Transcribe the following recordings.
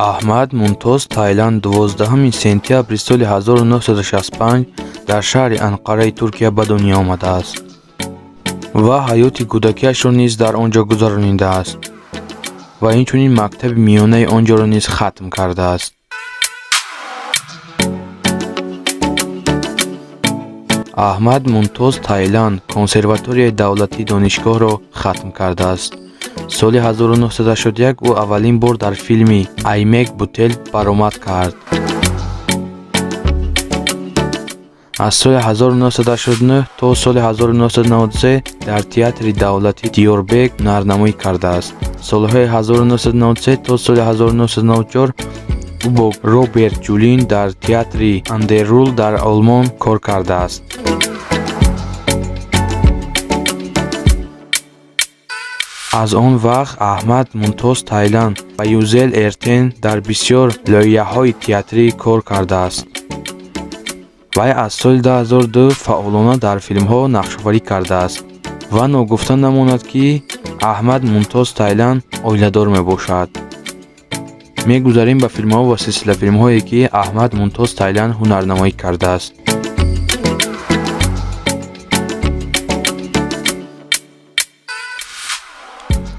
Аҳмад Мумтоз Тайлан 12 сентябри соли 1965 дар шаҳри Анқараи Туркия ба дунё омадааст ва ҳаёти кӯдакиашро низ дар он ҷо гузаронидааст ва инчунин мактаби миёнаи он ҷоро низ хатм кардааст. Аҳмад Мумтоз Тайлан консерваторияи давлатии донишгоҳро хатм кардааст. Соли 1981 ӯ аввалин бор дар филми «Аймек Бутел» баромад кард. Аз соли 1989 то соли 1993 дар театри давлатии Диёрбек ҳунарнамоӣ кардааст. Солҳои 1993 то соли 1994 ӯ бо Роберт Ҷулин дар театри Ан дер Рур дар Олмон кор кардааст. Аз он вақт Аҳмад Мумтоз Тайлан ва Юзел Эртен дар бисёр лоиҳаҳои театрӣ кор кардааст. Вай аз соли 2002 фаъолона дар филмҳо нақшофарӣ кардааст ва ногуфта намонад, ки Аҳмад Мумтоз Тайлан оиладор мебошад. Мегузарем ба филмҳо ва силсилафилмҳое, ки Аҳмад Мумтоз Тайлан ҳунарнамоӣ кардааст.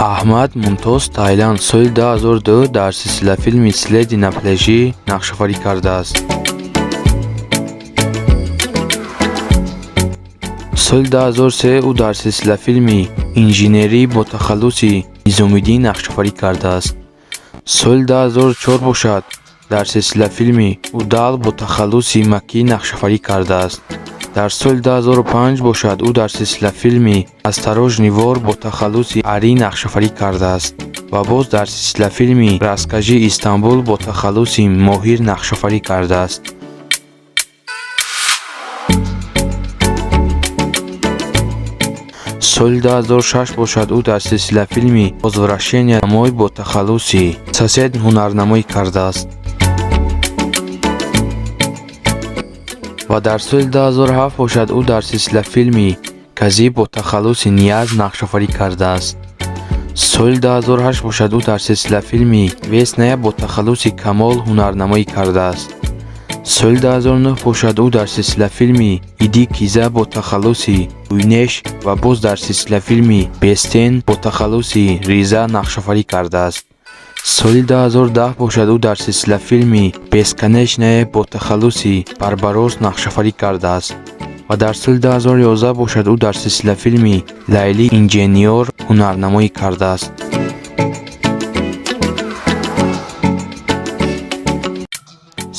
Аҳмад Мумтоз Тайлан соли 2002 дар силсилафилми «Следы на пляже» нақшофарӣ кардааст. Соли 2003 ӯ дар силсилафилми «Инженерӣ» бо тахаллуси Низомиддин нақшофарӣ кардааст. Соли 2004 бошад, дар силсилафилми «Удал» бо тахаллуси Маккӣ нақшофарӣ кардааст. Дар соли 2005 бошад, ӯ дар силсилафилми «Осторожный вор» бо тахаллуси Ари нақшофарӣ кардааст ва боз дар силсилафилми «Расскажи, Истанбул» бо тахаллуси Моҳир нақшофарӣ кардааст. Соли 2006 бошад, ӯ дар силсилафилми «Возвращение домой» бо тахаллуси Сосед ҳунарнамоӣ кардааст. Ва дар соли 2007 бошад, ӯ дар силсилафилми «Казӣ» бо тахаллуси Нияз нақшофарӣ кардааст. Соли 2008 бошад, ӯ дар силсилафилми «Весная» бо тахаллуси Камол ҳунарнамоӣ кардааст. Соли 2009 бошад, ӯ дар силсилафилми «Иди Киза» бо тахаллуси Гуйнеш ва боз дар силсилафилми «Бестен» бо тахаллуси Риза нақшофарӣ кардааст. Соли 2010 бошад, ӯ дар силсилафилми «Бесконечная» бо тахаллуси Барбарос нақшофарӣ кардааст ва дар соли 2011 бошад, ӯ дар силсилафилми «Лайли инженёр» ҳунарнамоӣ кардааст.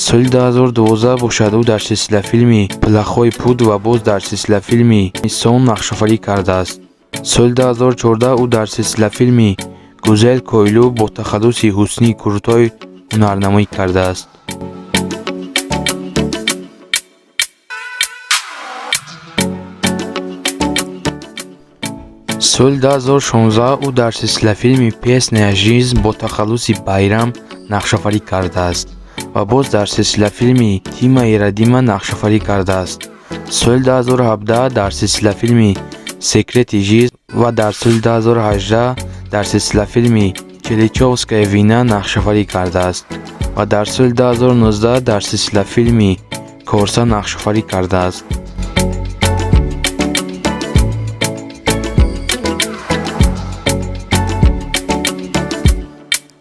Соли 2012 бошад, ӯ дар силсилафилми «Плохой путь» ва боз дар силсилафилми «Сон» нақшофарӣ кардааст. Соли 2014 ӯ дар силсилафилми «Гузел Койлу» бо тахаллуси Ҳусни Куртой ҳунарнамоӣ кардааст. Соли 2016 ӯ дар силсилафилми «Песня жизнь» бо тахаллуси Байрам нақшофарӣ кардааст ва боз дар силсилафилми «Тима и Радима» нақшофарӣ кардааст. Соли 2017 дар силсилафилми «Секреты жизни» ва дар соли 2018 дар силсилафилми «Человеческая война» нақшофарӣ кардааст ва дар соли 2019 дар силсилафилми «Корса» нақшофарӣ кардааст.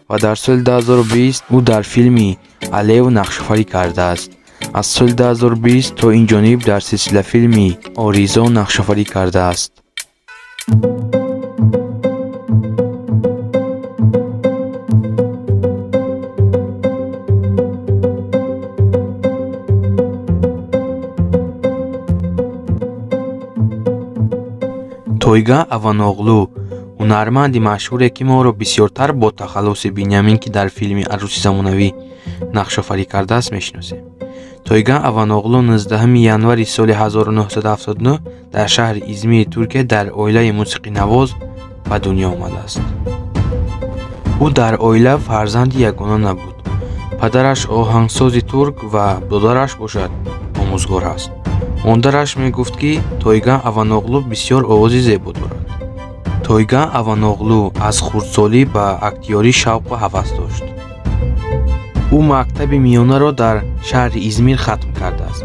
Ва дар соли 2020 ӯ дар филми «Алев» нақшофарӣ кардааст. Аз соли 2020 то ин ҷониб дар силсилафилми «Оризо» нақшофарӣ кардааст. Тойган Аваноғлу ҳунарманди машҳуре, ки моро бисёртар бо тахаллуси Биньямин, ки дар филми «Арӯси замонавӣ» нақшофарӣ кардааст, мешиносем. Тойган Аваноғлу 19 январи соли 1979 дар шаҳри Измири Туркия дар оилаи мусиқинавоз ба дунё омадааст. Ӯ дар оила фарзанди ягона набуд. Падараш оҳангсози турк ва додараш бошад омӯзгор аст. Модараш мегуфт, ки Тойган Аваноғлу бисёр овози зебо дорад. Тойган Аваноғлу аз хурдсолӣ ба актёрӣ шавқу ҳавас дошт. Ӯ мактаби миёнаро дар шаҳри Измир хатм кардааст.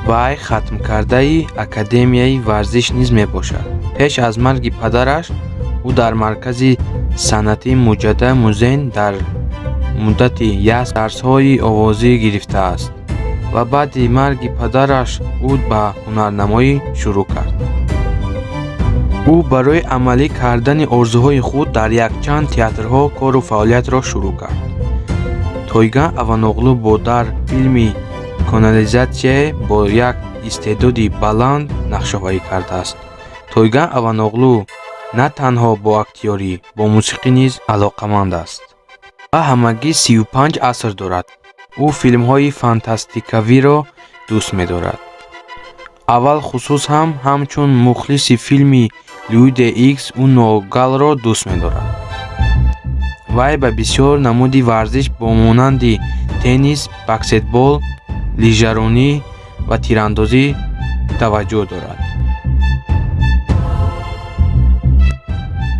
Вай хатмкардаи Академияи варзиш низ мебошад. Пеш аз марги падараш ӯ дар маркази санъатии Муҷадда Музен дар муддати як дарсҳои овозӣ гирифтааст ва баъди марги падараш ӯ ба ҳунарнамоӣ шурӯъ кард. Ӯ барои амалӣ кардани орзуҳои худ дар якчанд театрҳо кору фаъолиятро шурӯъ кард. Тойган Аваноғлу бо дар филми Канализатсия бо як истеъдоди баланд нақшофарӣ кардааст. Тойган Аваноғлу на танҳо бо актёрӣ, бо мусиқӣ низ алоқаманд аст ва ҳамагӣ 35 аср дорад. Ӯ филмҳои фантастикавиро дӯст медорад. Аввал хусус ҳам ҳамчун мухлиси филми Люди Икс ӯ Ногалро дӯст медорад. Вай ба бисёр намуди варзиш бо монанди теннис, баскетбол, лижаронӣ ва тирандозӣ таваҷҷӯҳ дорад.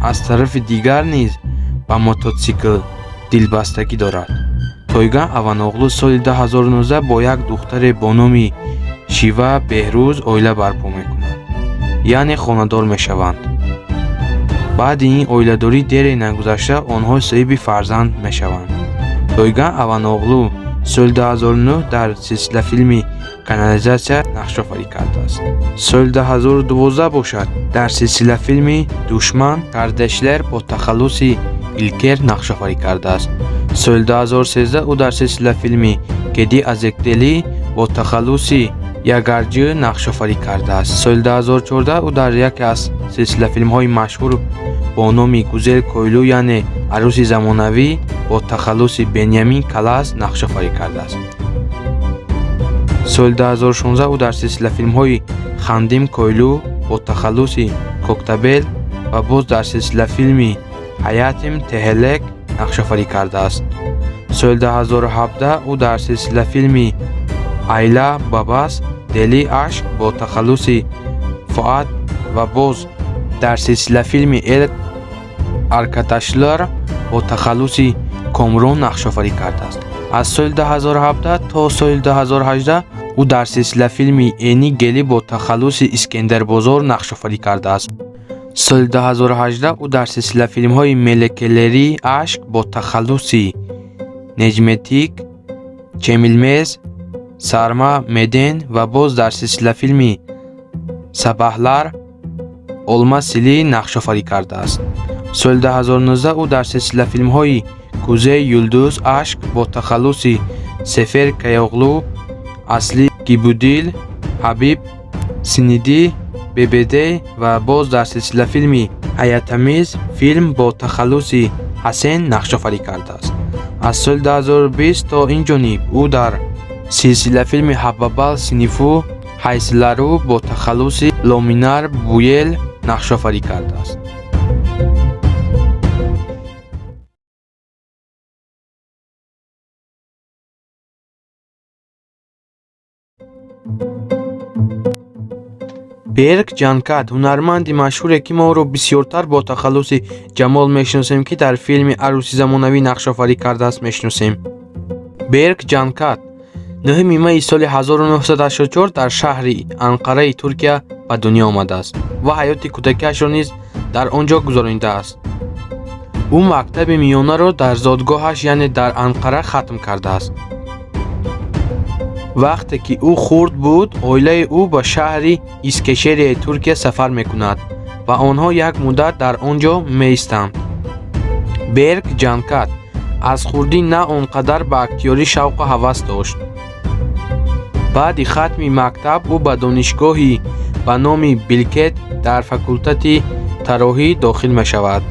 Аз тарафи дигар низ ба мототсикл дилбастагӣ дорад. Тойган Аваноғлу соли 2019 бо як духтаре бо номи Шива Беҳрӯз оила барпо мекунад, яъне хонадор мешаванд. Баъди ин оиладорӣ дере нагузашта онҳо соҳиби фарзанд мешаванд. Тойган Аваноғлу соли 2009 дар силсилафилми Канализатсия нақшофарӣ кардааст. Соли 2012 бошад, дар силсилафилми Душман Кардешлер бо тахаллуси Илкер нақшофарӣ кардааст. Соли 2013 ӯ дар силсилафилми Кеди Азектели бо тахаллуси Ягарҷӣ нақшофарӣ кардааст. Соли 2014 ӯ дар яке аз силсилафилмҳои машҳур бо номи Гузел Койлу, яъне арӯси замонавӣ, бо тахаллуси Бенямин Калас нақшофарӣ кардааст. Соли 2016 ӯ дар силсилафилмҳои Хандим Койлу бо тахаллуси Коктабел ва боз дар силсилафилми Ҳаятим Теҳелек нақшофарӣ кардааст. Соли 2017 ӯ дар силсилафилми Айла Бабас Дели Ашк бо тахаллуси Фуат ва боз дар силсилафилми Эл Аркадашлар бо тахаллуси Комрон нақшофарӣ кардааст. Аз соли 2017 то соли 2018 ӯ дар силсилафилми Эни Гелӣ бо тахаллуси Искендербозор нақшофарӣ кардааст. Соли 2018 ӯ дар силсилафилмҳои Мелекелери Ашк бо тахаллуси Неҷметик Чемилмез, Сарма Меден ва боз дар силсилафилми Сабаҳлар Олма Силӣ нақшофарӣ кардааст. Соли 2019 ӯ дар силсилафилмҳои Кузей Юлдуз Ашк бо тахаллуси Сефер Каяоғлу, Асли Гибудил, Ҳабиб Синиди Бебедей ва боз дар силсилафилми Ҳаятамиз филм бо тахаллуси Ҳасен нақшофарӣ кардааст. Аз соли 2020 то ин ҷониб ӯ дар силсилафилми Ҳаббабал Синифу Ҳайслару бо тахаллуси Ломинар Буел нақшофарӣ кардааст. Берк Ҷанкат ҳунарманди машҳуре, ки мо ӯро бисёртар бо тахаллуси Ҷамол мешиносем, ки дар филми Арӯси замонавӣ нақшофарӣ кардааст, мешиносем. Берк Ҷанкат 9 майи соли 1984 дар шаҳри Анқараи Туркия ба дунё омадааст ва ҳаёти кӯдакиашро низ дар он ҷо гузаронидааст. Ӯ мактаби миёнаро дар зодгоҳаш, яъне дар Анқара, хатм кардааст. Вақте ки ӯ хурд буд, оилаи ӯ ба шаҳри Искешерияи Туркия сафар мекунад ва онҳо як муддат дар он ҷо меистанд. Берк Ҷанкат аз хурдӣ на он қадар ба актёрӣ шавқу ҳавас дошт. Баъди хатми мактаб ӯ ба донишгоҳи ба номи Билкет дар факултети тарроҳӣ дохил мешавад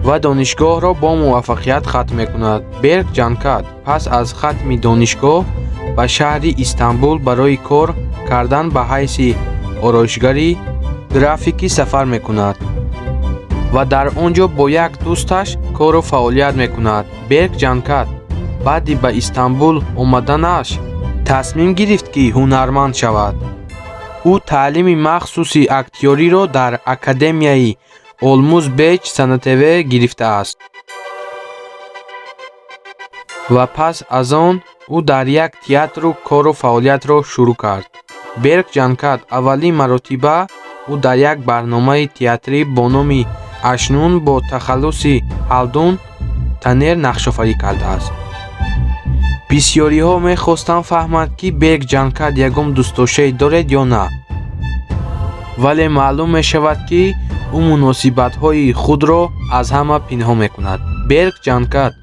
ва донишгоҳро бо муваффақият хатм мекунад. Берк Ҷанкат пас аз хатми донишгоҳ ба шаҳри Истанбул барои кор кардан ба ҳайси ороишгари графикӣ сафар мекунад ва дар он ҷо бо як дӯсташ кору фаъолият мекунад. Берк Ҷанкат баъди ба Истанбул омаданаш тасмим гирифт, ки ҳунарманд шавад. Ӯ таълими махсуси актёриро дар Академияи Олмуз Беч Санатеве гирифтааст. Ва пас аз он ӯ дар як театру кору фаъолиятро шурӯъ кард. Берк Ҷанкат аввалин маротиба ӯ дар як барномаи театрӣ бо номи Ашнун бо тахаллуси Ҳалдун Танер нақшофарӣ кардааст. Бисёриҳо мехостанд фаҳманд, ки Берк Ҷанкат ягон дӯстдоштае доред ё на, вале маълум мешавад, ки ӯ муносибатҳои худро аз ҳама пинҳон мекунад. Берк Ҷанкат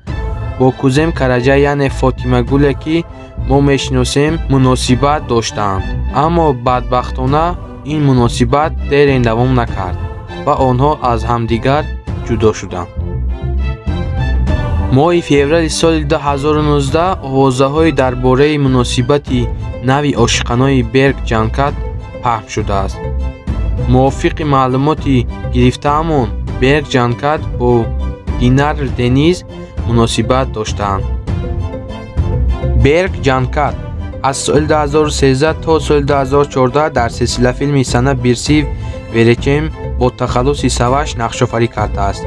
бо Кузем Караҷа, яъне Фотимагуле, ки мо мешиносем, муносибат доштаанд, аммо бадбахтона ин муносибат дере давом накард ва онҳо аз ҳамдигар ҷудо шуданд. Моҳи феврали соли 2019 овозаҳои дар бораи муносибати нави ошиқонаи Берк Ҷанкат паҳн шудааст. Мувофиқи маълумоти гирифтаамон, Берк Ҷанкат бо Динар Дениз муносибат доштаанд. Берк Ҷанкат аз соли 2013 то соли 2014 дар силсилафилми Sana Bir Sır Vereceğim бо тахаллуси Саваш нақшофарӣ кардааст.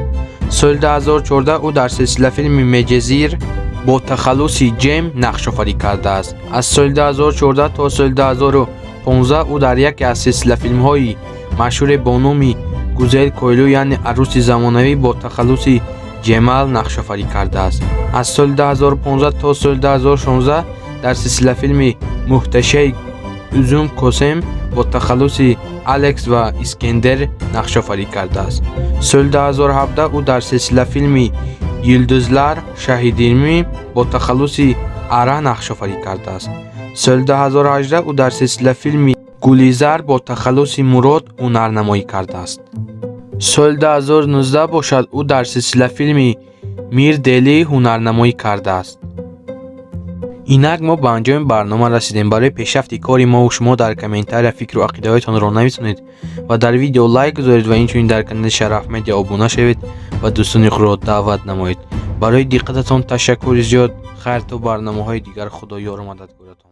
Соли 2014 ӯ дар силсилафилми Меджезир бо тахаллуси Ҷем нақшофарӣ кардааст. Аз соли 2014 то соли 2015 ӯ дар яке аз силсилафилмҳои машҳуре бо номи Гузел Койлу, яъне арӯси замонавӣ, бо тахаллуси Ҷемал нақшофарӣ кардааст. Аз соли 2015 то соли 2016 дар силсилафилми Муҳтешем Узун Косем бо тахаллуси Алекс ва Искендер нақшофарӣ кардааст. Соли 2017 ӯ дар силсилафилми Йилдизлар Шаҳриндами бо тахаллуси Ара нақшофарӣ кардааст. Соли 2018 ӯ дар силсилафилми Гулизар бо тахаллуси Мурод ҳунарнамоӣ кардааст. Соли 2019 бошад, ӯ дар силсилафилми Мир Дели ҳунарнамоӣ кардааст. Инак мо ба анҷоми барнома расидем. Барои пешрафти кори мову шумо дар комментария фикру ақидаҳоятонро нависонед ва дар видео лайк гузоред ва инчунин дар канали Шараф Медиа обуна шавед ва дӯстони худро даъват намоед. Барои диққататон ташаккури зиёд. Хайр, то барномаҳои дигар, Худо ёру мададгоратон.